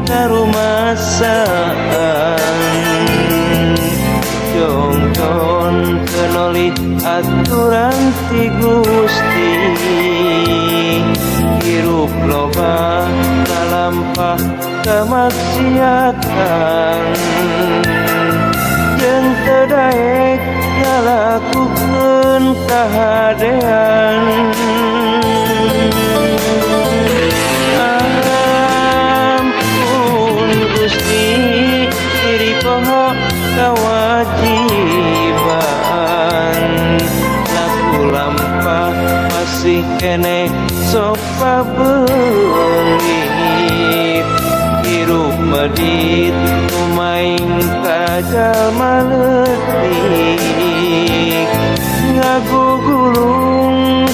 Karumasaan jongjon teu nolih aturan ti Gusti, hirup loba lalampah kemaksiatan jeung teu daek ngalakukeun kahadean. Ampun Gusti, diri poho kewajiban, laku lampah masih keneh sok pabelit, hirup medit kumaing ka jalma leutik ngagugulung.